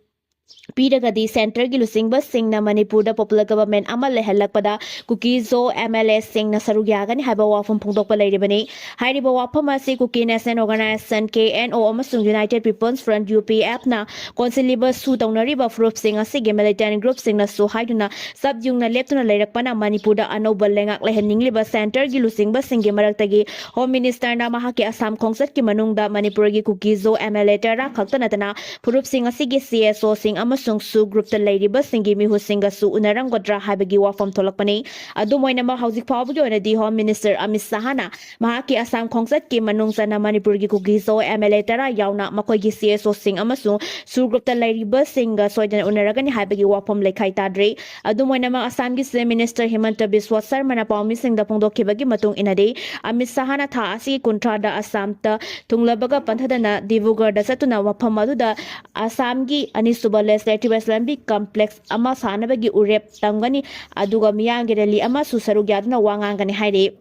ꯄꯤꯔꯒꯗꯤ centreꯒꯤ ꯂꯨꯆꯤꯡꯕꯁꯤꯡꯅ ꯃꯅꯤꯄꯨꯔꯗ popular government ꯑꯃ ꯂꯩꯍꯜꯂꯛꯄꯗ ꯀꯨꯀꯤ ꯖꯣ MLAꯁꯤꯡꯅ ꯁꯔꯨꯛ ꯌꯥꯒꯅꯤ ꯍꯥꯏꯕ ꯋꯥꯐꯝ ꯐꯣꯡꯗꯣꯛꯄ ꯂꯩꯔꯤꯕꯅꯤ꯫ ꯍꯥꯏꯔꯤꯕ ꯋꯥꯐꯝ ꯑꯁꯤ Kuki National Organization, KNO, ꯑꯃꯁꯨꯡ United People's Front, UPFꯅ ꯀꯣꯟꯁꯤꯜꯂꯤꯕ ꯁꯨ ꯇꯧꯅꯔꯤꯕ ꯐꯨꯔꯨꯞꯁꯤꯡ ꯑꯁꯤꯒꯤ militant groupꯁꯤꯡꯅꯁꯨ ꯍꯥꯏꯗꯨꯅ ꯆꯞ ꯌꯨꯡꯅ ꯂꯦꯞꯇꯨꯅ ꯂꯩꯔꯛꯄꯅ ꯃꯅꯤꯄꯨꯔꯗ ꯑꯅꯧꯕ ꯂꯩꯉꯥꯛ ꯂꯩꯍꯟꯅꯤꯡꯂꯤꯕ centreꯒꯤ ꯂꯨꯆꯤꯡꯕꯁꯤꯡꯒꯤ ꯃꯔꯛꯇꯒꯤ Home Ministerꯅ ꯃꯍꯥꯛꯀꯤ ꯑꯁꯥꯝ ꯈꯣꯡꯆꯠꯀꯤ ꯃꯅꯨꯡꯗ ꯃꯅꯤꯄꯨꯔꯒꯤ ꯀꯨꯀꯤ ꯖꯣ MLA ꯇꯔꯥ ꯈꯛꯇ ꯅꯠꯇꯅ ꯐꯨꯔꯨꯞꯁꯤꯡ ꯑꯁꯤꯒꯤ CSOꯁꯤꯡ ꯑꯃꯁꯨꯡ ꯁꯨ groupꯇ ꯂꯩꯔꯤꯕꯁꯤꯡꯒꯤ ꯃꯤꯍꯨꯠꯁꯤꯡꯒꯁꯨ ꯎꯅꯔꯝꯒꯗ꯭ꯔꯥ ꯍꯥꯏꯕꯒꯤ ꯋꯥꯐꯝ ꯊꯣꯛꯂꯛꯄꯅꯤ꯫ ꯑꯗꯨꯝ ꯑꯣꯏꯅꯃꯛ, ꯍꯧꯖꯤꯛ ꯐꯥꯎꯕꯒꯤ ꯑꯣꯏꯅꯗꯤ Home Minister ꯑꯃꯤꯠ ꯁꯍꯥꯅ ꯃꯍꯥꯛꯀꯤ ꯑꯁꯥꯝ ꯈꯣꯡꯆꯠꯀꯤ ꯃꯅꯨꯡ ꯆꯟꯅ ꯃꯅꯤꯄꯨꯔꯒꯤ ꯀꯨꯀꯤ ꯖꯣ MLA ꯇꯔꯥ ꯌꯥꯎꯅ ꯃꯈꯣꯏꯒꯤ CSOꯁꯤꯡ ꯑꯃꯁꯨꯡ ꯁꯨ groupꯇ ꯂꯩꯔꯤꯕꯁꯤꯡꯒ ꯁꯣꯏꯗꯅ ꯎꯅꯔꯒꯅꯤ ꯍꯥꯏꯕꯒꯤ ꯋꯥꯐꯝ ꯂꯩꯈꯥꯏ ꯇꯥꯗ꯭ꯔꯤ꯫ ꯑꯗꯨꯝ ꯑꯣꯏꯅꯃꯛ, ꯑꯁꯥꯝꯒꯤ Chief Minister ꯍꯤꯃꯟꯇ ꯕꯤꯁ꯭ꯋ ꯁꯔꯃꯅ ꯄꯥꯎꯃꯤꯁꯤꯡꯗ ꯐꯣꯡꯗꯣꯛꯈꯤꯕꯒꯤ ꯃꯇꯨꯡ ꯏꯟꯅꯗꯤ, ꯑꯃꯤꯠ ꯁꯍꯥꯅ ꯊꯥ ꯑꯁꯤꯒꯤ ꯀꯨꯟꯊ꯭ꯔꯥꯗ ꯑꯁꯥꯝꯇ ꯊꯨꯡꯂꯕꯒ ꯄꯟꯊꯗꯅ ꯗꯤꯕ꯭ꯔꯨꯒꯔꯗ ꯆꯠꯇꯨꯅ ꯃꯐꯝ ꯑꯗꯨꯗ ꯑꯁꯥꯝꯒꯤ ꯑꯅꯤꯁꯨꯕ Legislative Assembly Complex ꯑꯃ ꯁꯥꯅꯕꯒꯤ ꯎꯔꯦꯞ ꯇꯝꯒꯅꯤ, ꯑꯗꯨꯒ ꯃꯤꯌꯥꯝꯒꯤ rally ꯑꯃꯁꯨ ꯁꯔꯨꯛ ꯌꯥꯗꯨꯅ ꯋꯥ ꯉꯥꯡꯒꯅꯤ ꯍꯥꯏꯔꯤ꯫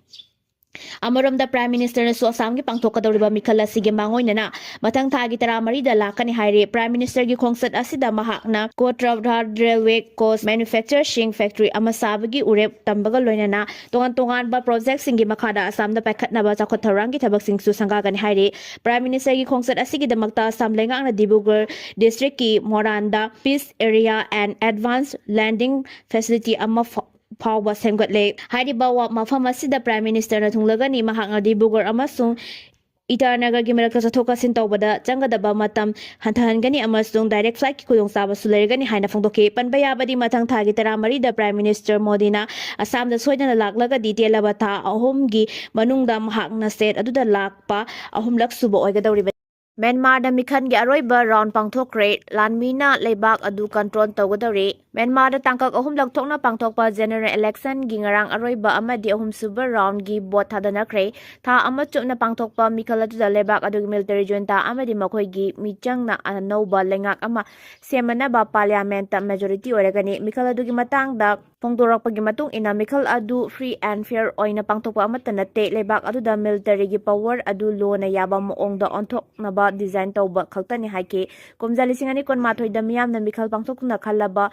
ꯑꯃꯔꯣꯝꯗ, Prime Ministerꯅꯁꯨ ꯑꯁꯥꯝꯒꯤ ꯄꯥꯡꯊꯣꯛꯀꯗꯧꯔꯤꯕ ꯃꯤꯈꯜ ꯑꯁꯤꯒꯤ ꯃꯥꯡꯑꯣꯏꯅꯅ ꯃꯊꯪ ꯊꯥꯒꯤ ꯇꯔꯥꯃꯔꯤꯗ ꯂꯥꯛꯀꯅꯤ ꯍꯥꯏꯔꯤ꯫ Prime Ministerꯒꯤ ꯈꯣꯡꯆꯠ ꯑꯁꯤꯗ ꯃꯍꯥꯛꯅ Kotrapghat Railway Coach Manufacturing Factory ꯑꯃ ꯁꯥꯕꯒꯤ ꯎꯔꯦꯞ ꯇꯝꯕꯒ ꯂꯣꯏꯅꯅ ꯇꯣꯉꯥꯟ ꯇꯣꯉꯥꯟꯕ projectꯁꯤꯡꯒꯤ ꯃꯈꯥꯗ ꯑꯁꯥꯝꯗ ꯄꯥꯏꯈꯠꯅꯕ ꯆꯥꯎꯈꯠ ꯊꯧꯔꯥꯡꯒꯤ ꯊꯕꯛꯁꯤꯡꯁꯨ ꯁꯪꯒꯥꯒꯅꯤ ꯍꯥꯏꯔꯤ꯫ Prime Ministerꯒꯤ ꯈꯣꯡꯆꯠ ꯑꯁꯤꯒꯤꯗꯃꯛꯇ ꯑꯁꯥꯝ ꯂꯩꯉꯥꯛꯅ Dibrugarh districtꯀꯤ ꯃꯣꯔꯥꯟꯗ Peace Area and Advanced Landing Facility ꯑꯃ ꯐ-, ꯐꯥꯎꯕ ꯁꯦꯝꯒꯠꯂꯦ꯫ ꯍꯥꯏꯔꯤꯕ ꯋꯥ-, ꯃꯐꯝ ꯑꯁꯤꯗ Prime Ministerꯅ ꯊꯨꯡꯂꯒꯅꯤ꯫ ꯃꯍꯥꯛꯅ ꯗꯤꯕ꯭ꯔꯨꯒꯔ ꯑꯃꯁꯨꯡ ꯏꯇꯥꯅꯒꯔꯒꯤ ꯃꯔꯛꯇ ꯆꯠꯊꯣꯛ ꯆꯠꯁꯤꯟ ꯇꯧꯕꯗ ꯆꯪꯒꯗꯕ ꯃꯇꯝ ꯍꯟꯊꯍꯟꯒꯅꯤ ꯑꯃꯁꯨꯡ direct flightꯀꯤ ꯈꯨꯗꯣꯡꯆꯥꯕꯁꯨ ꯂꯩꯔꯒꯅꯤ ꯍꯥꯏꯅ ꯐꯣꯡꯗꯣꯛꯈꯤ꯫ ꯄꯟꯕ ꯌꯥꯕꯗꯤ, ꯃꯊꯪ ꯊꯥꯒꯤ ꯇꯔꯥꯃꯔꯤꯗ Prime Minister ꯃꯣꯗꯤꯅ ꯑꯁꯥꯝꯗ ꯁꯣꯏꯗꯅ ꯂꯥꯛꯂꯒꯗꯤ, ꯇꯦꯜꯂꯕ ꯊꯥ ꯑꯍꯨꯝꯒꯤ ꯃꯅꯨꯡꯗ ꯃꯍꯥꯛꯅ state ꯑꯗꯨꯗ ꯂꯥꯛꯄ ꯑꯍꯨꯝꯂꯛ ꯁꯨꯕ ꯑꯣꯏꯒꯗꯧꯔꯤꯕꯅꯤ꯫ ꯃ꯭ꯌꯥꯟꯃꯥꯔꯗ ꯃꯤꯈꯜꯒꯤ ꯑꯔꯣꯏꯕ round ꯄꯥꯡꯊꯣꯛꯈ꯭ꯔꯦ꯫ ꯂꯥꯟꯃꯤꯅ ꯂꯩꯕꯥꯛ ꯑꯗꯨ control ꯇꯧꯒꯗꯧꯔꯦ꯫ ꯃ꯭ꯌꯥꯟꯃꯥꯔꯗ ꯇꯥꯡꯀꯛ ꯑꯍꯨꯝꯂꯛ ꯊꯣꯛꯅ ꯄꯥꯡꯊꯣꯛꯄ general electionꯒꯤ ꯉꯔꯥꯡ ꯑꯔꯣꯏꯕ ꯑꯃꯗꯤ ꯑꯍꯨꯝꯁꯨꯕ roundꯒꯤ vote ꯊꯥꯗꯅꯈ꯭ꯔꯦ꯫ ꯊꯥ ꯑꯃ ꯆꯨꯞꯅ ꯄꯥꯡꯊꯣꯛꯄ ꯃꯤꯈꯜ ꯑꯗꯨꯗ ꯂꯩꯕꯥꯛ ꯑꯗꯨꯒꯤ military junta ꯑꯃꯗꯤ ꯃꯈꯣꯏꯒꯤ ꯃꯤꯆꯪꯅ ꯑꯅꯧꯕ ꯂꯩꯉꯥꯛ ꯑꯃ ꯁꯦꯝꯅꯅꯕ parliamentꯇ majority ꯑꯣꯏꯔꯒꯅꯤ꯫ ꯃꯤꯈꯜ ꯑꯗꯨꯒꯤ ꯃꯇꯥꯡꯗ ꯐꯣꯡꯗꯣꯔꯛꯄꯒꯤ ꯃꯇꯨꯡ ꯏꯟꯅ, ꯃꯤꯈꯜ ꯑꯗꯨ free and fair ꯑꯣꯏꯅ ꯄꯥꯡꯊꯣꯛꯄ ꯑꯃꯠꯇ ꯅꯠꯇꯦ, ꯂꯩꯕꯥꯛ ꯑꯗꯨꯗ military ꯒꯤ power ꯑꯗꯨ ꯂꯣꯅ ꯌꯥꯕ ꯃꯑꯣꯡꯗ ꯑꯣꯟꯊꯣꯛꯅꯕ design ꯇꯧꯕ ꯈꯛꯇꯅꯤ ꯍꯥꯏꯈꯤ꯫ ꯀꯨꯝꯖꯥ ꯂꯤꯁꯤꯡ ꯑꯅꯤ ꯀꯨꯟꯃꯥꯊꯣꯏꯗ ꯃꯤꯌꯥꯝꯅ ꯃꯤꯈꯜ ꯄꯥꯡꯊꯣꯛꯇꯨꯅ ꯈꯜꯂꯕ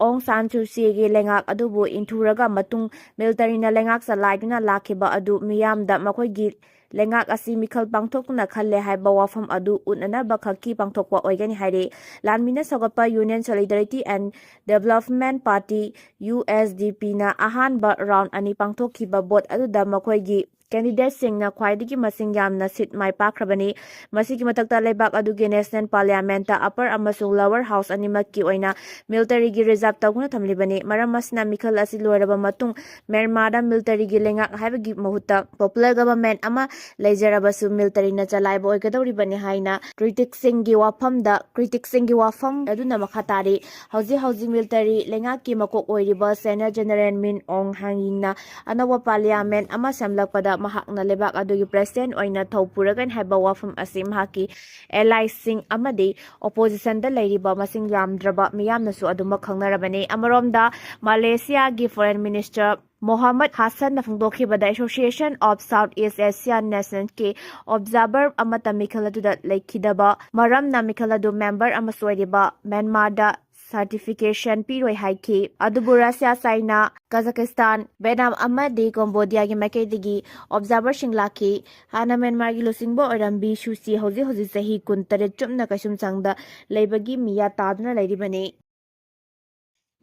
ꯑꯣꯡ ꯁꯥꯟ ꯁꯨ ꯆꯤꯒꯤ ꯂꯩꯉꯥꯛ ꯑꯗꯨꯕꯨ ꯏꯟꯊꯨꯔꯒ ꯃꯇꯨꯡ military ꯅ ꯂꯩꯉꯥꯛ ꯆꯂꯥꯏꯗꯨꯅ ꯂꯥꯛꯈꯤꯕ ꯑꯗꯨ ꯃꯤꯌꯥꯝꯗ ꯃꯈꯣꯏꯒꯤ ꯂꯩꯉꯥꯛ ꯑꯁꯤ ꯃꯤꯈꯜ ꯄꯥꯡꯊꯣꯛꯇꯨꯅ ꯈꯜꯂꯦ ꯍꯥꯏꯕ ꯋꯥꯐꯝ ꯑꯗꯨ ꯎꯠꯅꯅꯕ ꯈꯛꯀꯤ ꯄꯥꯡꯊꯣꯛꯄ ꯑꯣꯏꯒꯅꯤ ꯍꯥꯏꯔꯤ꯫ ꯂꯥꯟꯃꯤꯅ ꯁꯧꯒꯠꯄ Union Solidarity and Development Party, U S D P ꯅ ꯑꯍꯥꯟꯕ round ꯑꯅꯤ ꯄꯥꯡꯊꯣꯛꯈꯤꯕ vote ꯑꯗꯨꯗ ꯃꯈꯣꯏꯒꯤ candidate ꯁꯤꯡꯅ ꯈ꯭ꯋꯥꯏꯗꯒꯤ ꯃꯁꯤꯡ ꯌꯥꯝꯅ seat ꯃꯥꯏ ꯄꯥꯛꯈ꯭ꯔꯕꯅꯤ꯫ ꯃꯁꯤꯒꯤ ꯃꯊꯛꯇ, ꯂꯩꯕꯥꯛ ꯑꯗꯨꯒꯤ National Parliament ꯇ upper ꯑꯃꯁꯨꯡ lower house ꯑꯅꯤꯃꯛꯀꯤ ꯑꯣꯏꯅ military ꯒꯤ reserve ꯇꯧꯗꯨꯅ ꯊꯝꯂꯤꯕꯅꯤ꯫ ꯃꯔꯝ ꯑꯁꯤꯅ, ꯃꯤꯈꯜ ꯑꯁꯤ ꯂꯣꯏꯔꯕ ꯃꯇꯨꯡ ꯃ꯭ꯌꯥꯟꯃꯥꯔꯗ military ꯒꯤ ꯂꯩꯉꯥꯛ ꯍꯥꯏꯕꯒꯤ ꯃꯍꯨꯠꯇ popular government ꯑꯃ ꯂꯩꯖꯔꯕꯁꯨ military ꯅ ꯆꯂꯥꯏꯕ ꯑꯣꯏꯒꯗꯧꯔꯤꯕꯅꯤ ꯍꯥꯏꯅ critic ꯁꯤꯡꯒꯤ ꯋꯥꯐꯝꯗ, critic ꯁꯤꯡꯒꯤ ꯋꯥꯐꯝ ꯑꯗꯨꯅ ꯃꯈꯥ ꯇꯥꯔꯤ꯫ ꯍꯧꯖꯤꯛ ꯍꯧꯖꯤꯛ military ꯂꯩꯉꯥꯛꯀꯤ ꯃꯀꯣꯛ ꯑꯣꯏꯔꯤꯕ Senior General Min Aung Hlaing ꯅ ꯑꯅꯧꯕ parliament ꯑꯃ ꯁꯦꯝꯂꯛꯄꯗ ꯃꯍꯥꯛꯅ ꯂꯩꯕꯥꯛ ꯑꯗꯨꯒꯤ president ꯑꯣꯏꯅ ꯊꯧ ꯄꯨꯔꯒꯅꯤ ꯍꯥꯏꯕ ꯋꯥꯐꯝ ꯑꯁꯤ ꯃꯍꯥꯛꯀꯤ ally ꯁꯤꯡ ꯑꯃꯗꯤ opposition ꯗ ꯂꯩꯔꯤꯕ ꯃꯁꯤꯡ ꯌꯥꯝꯗ꯭ꯔꯕ ꯃꯤꯌꯥꯝꯅꯁꯨ ꯑꯗꯨꯃꯛ ꯈꯪꯅꯔꯕꯅꯤ꯫ ꯑꯃꯔꯣꯝꯗ, ꯃꯂꯦꯁꯤꯌꯥꯒꯤ Foreign Minister Mohammad ꯍꯥꯁꯟꯅ ꯐꯣꯡꯗꯣꯛꯈꯤꯕꯗ, Association of South East Asian Nations ꯀꯤ observer ꯑꯃꯠꯇ ꯃꯤꯈꯜ ꯑꯗꯨꯗ ꯂꯩꯈꯤꯗꯕ ꯃꯔꯝꯅ ꯃꯤꯈꯜ ꯑꯗꯨ member ꯑꯃꯁꯨ ꯑꯣꯏꯔꯤꯕ ꯃ꯭ꯌꯥꯟꯃꯥꯔꯗ certification ꯄꯤꯔꯣꯏ ꯍꯥꯏꯈꯤ꯫ ꯑꯗꯨꯕꯨ ꯔꯁꯤꯌꯥ, ꯆꯥꯏꯅꯥ, ꯀꯖꯥꯀꯤꯁꯇꯥꯟ, ꯚꯦꯠꯅꯥꯝ ꯑꯃꯗꯤ ꯀꯝꯕꯣꯗꯤꯌꯥꯒꯤ ꯃꯥꯏꯀꯩꯗꯒꯤ observer ꯁꯤꯡ ꯂꯥꯛꯈꯤ꯫ ꯍꯥꯟꯅ ꯃ꯭ꯌꯥꯟꯃꯥꯔꯒꯤ ꯂꯨꯆꯤꯡꯕ ꯑꯣꯏꯔꯝꯕꯤ ꯁꯨ ꯆꯤ ꯍꯧꯖꯤꯛ ꯍꯧꯖꯤꯛ ꯆꯍꯤ ꯀꯨꯟꯇꯔꯦꯠ ꯆꯨꯞꯅ ꯀꯩꯁꯨꯝꯁꯪꯗ ꯂꯩꯕꯒꯤ ꯃꯤꯌꯥ ꯇꯥꯗꯨꯅ ꯂꯩꯔꯤꯕꯅꯤ꯫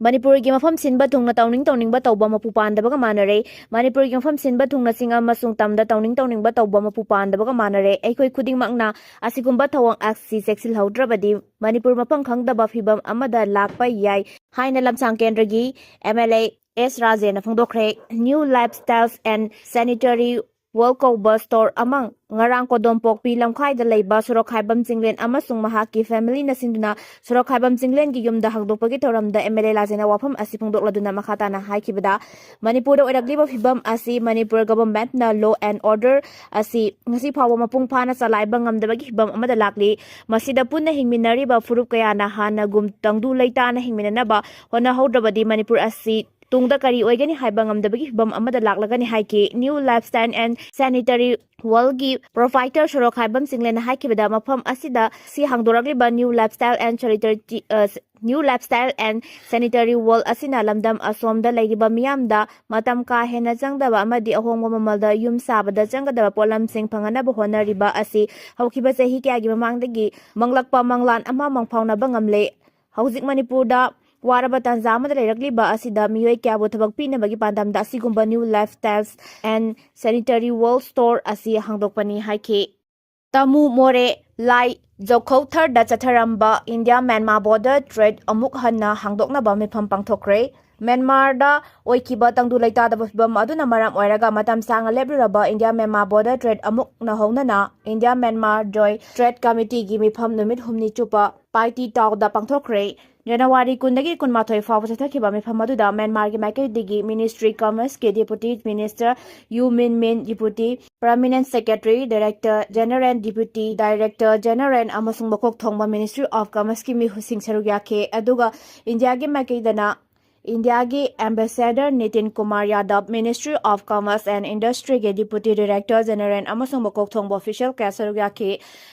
ꯃꯅꯤꯄꯨꯔꯒꯤ ꯃꯐꯝ ꯁꯤꯟꯕ ꯊꯨꯡꯅ ꯇꯧꯅꯤꯡ ꯇꯧꯅꯤꯡꯕ ꯇꯧꯕ ꯃꯄꯨ ꯄꯥꯟꯗꯕꯒ ꯃꯥꯟꯅꯔꯦ꯫ ꯃꯅꯤꯄꯨꯔꯒꯤ ꯃꯐꯝ ꯁꯤꯟꯕ ꯊꯨꯡꯅ ꯆꯤꯡ ꯑꯃꯁꯨꯡ ꯇꯝꯗ ꯇꯧꯅꯤꯡ ꯇꯧꯅꯤꯡꯕ ꯇꯧꯕ ꯃꯄꯨ ꯄꯥꯟꯗꯕꯒ ꯃꯥꯟꯅꯔꯦ꯫ ꯑꯩꯈꯣꯏ ꯈꯨꯗꯤꯡꯃꯛꯅ ꯑꯁꯤꯒꯨꯝꯕ ꯊꯧꯑꯣꯡ ꯑꯁꯤ ꯆꯦꯛꯁꯤꯜꯍꯧꯗ꯭ꯔꯕꯗꯤ ꯃꯅꯤꯄꯨꯔ ꯃꯐꯝ ꯈꯪꯗꯕ ꯐꯤꯕꯝ ꯑꯃꯗ ꯂꯥꯛꯄ ꯌꯥꯏ ꯍꯥꯏꯅ ꯂꯝꯁꯥꯡ ꯀꯦꯟꯗ꯭ꯔꯒꯤ M L A S ꯔꯥꯖꯦꯟꯅ ꯐꯣꯡꯗꯣꯛꯈ꯭ꯔꯦ꯫ New Lifestyles and Sanitary world ꯀꯧꯕ ꯁ꯭ꯇꯣꯔ ꯑꯃ ꯉꯔꯥꯡ ꯀꯣꯗꯣꯝꯄꯣꯛꯄꯤ ꯂꯝꯈꯥꯏꯗ ꯂꯩꯕ ꯁꯣꯔꯣꯛꯈꯥꯏꯕꯝ ꯆꯤꯡꯂꯦꯟ ꯑꯃꯁꯨꯡ ꯃꯍꯥꯛꯀꯤ ꯐꯦꯃꯤꯂꯤꯅ ꯁꯤꯟꯗꯨꯅ ꯁꯣꯔꯣꯛꯈꯥꯏꯕꯝ ꯆꯤꯡꯂꯦꯟꯒꯤ ꯌꯨꯝꯗ ꯍꯥꯡꯗꯣꯛꯄꯒꯤ ꯊꯧꯔꯝꯗ ꯑꯦꯝ ꯑꯦꯜ ꯑꯦ ꯂꯥꯖꯦꯅ ꯋꯥꯐꯝ ꯑꯁꯤ ꯐꯣꯡꯗꯣꯛꯂꯗꯨꯅ ꯃꯈꯥ ꯇꯥꯅ ꯍꯥꯏꯈꯤꯕꯗ, ꯃꯅꯤꯄꯨꯔꯗ ꯑꯣꯏꯔꯛꯂꯤꯕ ꯐꯤꯕꯝ ꯑꯁꯤ ꯃꯅꯤꯄꯨꯔ ꯒꯚꯔꯟꯃꯦꯟꯠꯅ ꯂꯣ ꯑꯦꯟ ꯑꯣꯔꯗꯔ ꯑꯁꯤ ꯉꯁꯤ ꯐꯥꯎꯕ ꯃꯄꯨꯡ ꯐꯥꯅ ꯆꯂꯥꯏꯕ ꯉꯝꯗꯕꯒꯤ ꯐꯤꯕꯝ ꯑꯃꯗ ꯂꯥꯛꯂꯤ꯫ ꯃꯁꯤꯗ ꯄꯨꯟꯅ ꯍꯤꯡꯃꯤꯟꯅꯔꯤꯕ ꯐꯨꯔꯨꯞ ꯀꯌꯥꯅ ꯍꯥꯟꯅꯒꯨꯝ ꯇꯪꯗꯨ ꯂꯩꯇꯥꯅ ꯍꯤꯡꯃꯤꯟꯅꯅꯕ ꯍꯣꯠꯅꯍꯧꯗ꯭ꯔꯕꯗꯤ ꯃꯅꯤꯄꯨꯔ ꯑꯁꯤ ꯇꯨꯡꯗ ꯀꯔꯤ ꯑꯣꯏꯒꯅꯤ ꯍꯥꯏꯕ ꯉꯝꯗꯕꯒꯤ ꯐꯤꯕꯝ ꯑꯃꯗ ꯂꯥꯛꯂꯒꯅꯤ ꯍꯥꯏꯈꯤ꯫ New Lifestyle and Sanitary Worldꯒꯤ ꯄ꯭ꯔꯣꯄ꯭ꯔꯥꯏꯇꯔ ꯁꯣꯔꯣꯛꯈꯥꯏꯕꯝ ꯆꯤꯡꯂꯦꯟꯅ ꯍꯥꯏꯈꯤꯕꯗ, ꯃꯐꯝ ꯑꯁꯤꯗ ꯁꯤ ꯍꯥꯡꯗꯣꯔꯛꯂꯤꯕ New Lifestyle and Sanitary, ꯑ, New Lifestyle and Sanitary World ꯑꯁꯤꯅ ꯂꯝꯗꯝ ꯑꯁꯣꯝꯗ ꯂꯩꯔꯤꯕ ꯃꯤꯌꯥꯝꯗ ꯃꯇꯝ ꯀꯥ ꯍꯦꯟꯅ ꯆꯪꯗꯕ ꯑꯃꯗꯤ ꯑꯍꯣꯡꯕ ꯃꯃꯜꯗ ꯌꯨꯝ ꯁꯥꯕꯗ ꯆꯪꯒꯗꯕ ꯄꯣꯠꯂꯝꯁꯤꯡ ꯐꯪꯍꯟꯅꯕ ꯍꯣꯠꯅꯔꯤꯕ ꯑꯁꯤ ꯍꯧꯈꯤꯕ ꯆꯍꯤ ꯀꯌꯥꯒꯤ ꯃꯃꯥꯡꯗꯒꯤ ꯃꯪꯂꯛꯄ ꯃꯪꯂꯥꯟ ꯑꯃ ꯃꯪꯐꯥꯎꯅꯕ ꯉꯝꯂꯦ꯫ ꯍꯧꯖꯤꯛ ꯃꯅꯤꯄꯨꯔꯗ ꯋꯥꯔꯕ ꯇꯥꯟꯖꯥ ꯑꯃꯗ ꯂꯩꯔꯛꯂꯤꯕ ꯑꯁꯤꯗ ꯃꯤꯑꯣꯏ ꯀꯌꯥꯕꯨ ꯊꯕꯛ ꯄꯤꯅꯕꯒꯤ ꯄꯥꯟꯗꯝꯗ ꯑꯁꯤꯒꯨꯝꯕ New Lifestyles and Sanitary World Store ꯑꯁꯤ ꯍꯥꯡꯗꯣꯛꯄꯅꯤ ꯍꯥꯏꯈꯤ꯫ ꯇꯥꯃꯨ ꯃꯣꯔꯦ ꯂꯥꯏ ꯖꯣꯈꯧꯊꯔꯗ ꯆꯠꯊꯔꯝꯕ ꯏꯟꯗꯤꯌꯥ ꯃ꯭ꯌꯥꯟꯃꯥꯔ ꯕꯣꯔꯗꯔ ꯇ꯭ꯔꯦꯗ ꯑꯃꯨꯛ ꯍꯟꯅ ꯍꯥꯡꯗꯣꯛꯅꯕ ꯃꯤꯐꯝ ꯄꯥꯡꯊꯣꯛꯈ꯭ꯔꯦ꯫ ꯃ꯭ꯌꯥꯟꯃꯥꯔꯗ ꯑꯣꯏꯈꯤꯕ ꯇꯪꯗꯨ ꯂꯩꯇꯥꯗꯕ ꯐꯤꯚꯝ ꯑꯗꯨꯅ ꯃꯔꯝ ꯑꯣꯏꯔꯒ ꯃꯇꯝ ꯁꯥꯡꯅ ꯂꯦꯞꯂꯨꯔꯕ ꯏꯟꯗꯤꯌꯥ ꯃ꯭ꯌꯥꯟꯃꯥꯔ ꯕꯣꯔꯗꯔ ꯇ꯭ꯔꯦꯗ ꯑꯃꯨꯛ ꯅꯧꯍꯧꯅꯅ ꯏꯟꯗꯤꯌꯥ ꯃ꯭ꯌꯥꯟꯃꯥꯔ ꯖꯣꯏꯟꯠ ꯇ꯭ꯔꯦꯗ ꯀꯃꯤꯇꯤꯒꯤ ꯃꯤꯐꯝ ꯅꯨꯃꯤꯠ ꯍꯨꯝꯅꯤ ꯆꯨꯞꯄ ꯄꯥꯏꯇꯤ ꯇꯥꯎꯗ ꯄꯥꯡꯊꯣꯛꯈ꯭ꯔꯦ꯫ ꯖꯅꯋꯥꯔꯤ ꯀꯨꯟꯗꯒꯤ ꯀꯨꯟꯃꯥꯊꯣꯏ ꯐꯥꯎꯕ ꯆꯠꯊꯈꯤꯕ ꯃꯤꯐꯝ ꯑꯗꯨꯗ ꯃ꯭ꯌꯥꯟꯃꯥꯔꯒꯤ ꯃꯥꯏꯀꯩꯗꯒꯤ ꯃꯤꯅꯤꯁꯇ꯭ꯔꯤ ꯀꯃꯔꯁꯀꯤ deputy minister U Min Min, deputy permanent secretary, director general, deputy director general ꯑꯃꯁꯨꯡ ꯃꯀꯣꯛ ꯊꯣꯡꯕ ꯃꯤꯅꯤꯁꯇ꯭ꯔꯤ ꯑꯣꯐ ꯀꯃꯔꯁꯀꯤ ꯃꯤꯍꯨꯠꯁꯤꯡ ꯁꯔꯨꯛ ꯌꯥꯈꯤ꯫ ꯑꯗꯨꯒ ꯏꯟꯗꯤꯌꯥꯒꯤ ꯃꯥꯏꯀꯩꯗꯅ ꯏꯟꯗꯤꯌꯥꯒꯤ ambassador Nitin Kumar Yadav, ministry of commerce and ꯏꯟꯗꯁꯇ꯭ꯔꯤꯒꯤ ꯗꯤꯄꯨꯇꯤ ꯗꯥꯏꯔꯦꯛꯇꯔ ꯖꯦꯅꯔꯦꯜ ꯑꯃꯁꯨꯡ ꯃꯀꯣꯛ ꯊꯣꯡꯕ ꯑꯣꯐꯤꯁꯤꯌꯦꯜ ꯀꯌꯥ ꯁꯔꯨꯛ ꯌꯥꯈꯤ꯫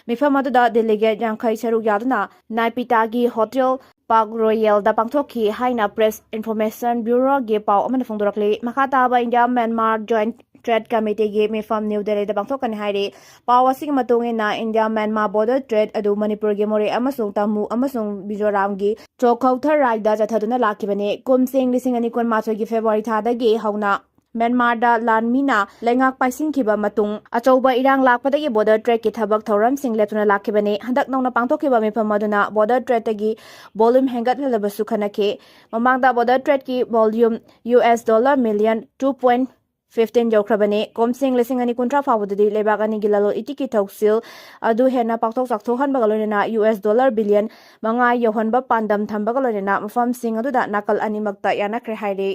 ꯃꯤꯐꯝ ꯑꯗꯨꯗ ꯗꯦꯂꯤꯒꯦꯠ ꯌꯥꯡꯈꯩ ꯁꯔꯨꯛ ꯌꯥꯗꯨꯅ ꯅꯥꯏꯄꯤꯇꯥꯒꯤ ꯍꯣꯇꯦꯜ ꯄꯥꯛ ꯔꯣꯌꯦꯜꯗ ꯄꯥꯡꯊꯣꯛꯈꯤ ꯍꯥꯏꯅ ꯄ꯭ꯔꯦꯁ ꯏꯟꯐꯣꯔꯃꯦꯁꯟ ꯕ꯭ꯌꯨꯔꯣꯒꯤ ꯄꯥꯎ ꯑꯃꯅ ꯐꯣꯡꯗꯣꯔꯛꯂꯤ꯫ ꯃꯈꯥ ꯇꯥꯕ ꯏꯟꯗꯤꯌꯥ ꯃ꯭ꯌꯥꯟꯃꯥꯔ ꯖꯣꯏꯟꯠ ꯇ꯭ꯔꯦꯗ ꯀꯃꯤꯇꯤꯒꯤ ꯃꯤꯐꯝ ꯅ꯭ꯌꯨ ꯗꯦꯜꯂꯤꯗ ꯄꯥꯡꯊꯣꯛꯀꯅꯤ ꯍꯥꯏꯔꯤ꯫ ꯄꯥꯎ ꯑꯁꯤꯒꯤ ꯃꯇꯨꯡ ꯏꯟꯅ, ꯏꯟꯗꯤꯌꯥ ꯃ꯭ꯌꯥꯟꯃꯥꯔ ꯕꯣꯔꯗꯔ ꯇ꯭ꯔꯦꯗ ꯑꯗꯨ ꯃꯅꯤꯄꯨꯔꯒꯤ ꯃꯣꯔꯦ ꯑꯃꯁꯨꯡ ꯇꯥꯃꯨ ꯑꯃꯁꯨꯡ ꯃꯤꯖꯣꯔꯥꯝꯒꯤ ꯆꯣꯈꯧꯊꯔ ꯔꯥꯏꯗ ꯆꯠꯊꯗꯨꯅ ꯂꯥꯛꯈꯤꯕꯅꯤ꯫ ꯀꯨꯝꯁꯤꯡ ꯂꯤꯁꯤꯡ ꯑꯅꯤ ꯀꯨꯟꯃꯥꯊꯣꯏꯒꯤ ꯐꯦꯕ꯭ꯔꯨꯋꯥꯔꯤ ꯊꯥꯗꯒꯤ ꯍꯧꯅ ꯃ꯭ꯌꯥꯟꯃꯥꯔꯗ ꯂꯥꯟꯃꯤꯅ ꯂꯩꯉꯥꯛ ꯄꯥꯏꯁꯤꯟꯈꯤꯕ ꯃꯇꯨꯡ ꯑꯆꯧꯕ ꯏꯔꯥꯡ ꯂꯥꯛꯄꯗꯒꯤ ꯕꯣꯔꯗꯔ ꯇ꯭ꯔꯦꯗꯀꯤ ꯊꯕꯛ ꯊꯧꯔꯝꯁꯤꯡ ꯂꯦꯞꯇꯨꯅ ꯂꯥꯛꯈꯤꯕꯅꯤ꯫ ꯍꯟꯗꯛ ꯅꯧꯅ ꯄꯥꯡꯊꯣꯛꯈꯤꯕ ꯃꯤꯐꯝ ꯑꯗꯨꯅ ꯕꯣꯔꯗꯔ ꯇ꯭ꯔꯦꯗꯇꯒꯤ ꯚꯣꯂꯨꯝ ꯍꯦꯟꯒꯠꯍꯜꯂꯕꯁꯨ ꯈꯟꯅꯈꯤ꯫ ꯃꯃꯥꯡꯗ ꯕꯣꯔꯗꯔ ꯇ꯭ꯔꯦꯗꯀꯤ volume U S dollar million two point fifteen ꯌꯧꯈ꯭ꯔꯕꯅꯤ꯫ ꯀꯨꯝꯁꯤꯡ ꯂꯤꯁꯤꯡ ꯑꯅꯤ ꯀꯨꯟꯊ꯭ꯔꯥ ꯐꯥꯎꯕꯗꯗꯤ ꯂꯩꯕꯥꯛ ꯑꯅꯤꯒꯤ ꯂꯂꯣꯟ ꯏꯇꯤꯛꯀꯤ ꯊꯧꯁꯤꯜ ꯑꯗꯨ ꯍꯦꯟꯅ ꯄꯥꯛꯊꯣꯛ ꯆꯥꯎꯊꯣꯛꯍꯟꯕꯒ ꯂꯣꯏꯅꯅ ꯌꯨ ꯑꯦꯁ ꯗꯣꯂꯔ ꯕꯤꯂꯤꯌꯟ ꯃꯉꯥ ꯌꯧꯍꯟꯕ ꯄꯥꯟꯗꯝ ꯊꯝꯕꯒ ꯂꯣꯏꯅꯅ ꯃꯐꯝꯁꯤꯡ ꯑꯗꯨꯗ ꯅꯥꯀꯜ ꯑꯅꯤꯃꯛꯇ ꯌꯥꯅꯈ꯭ꯔꯦ ꯍꯥꯏꯔꯤ꯫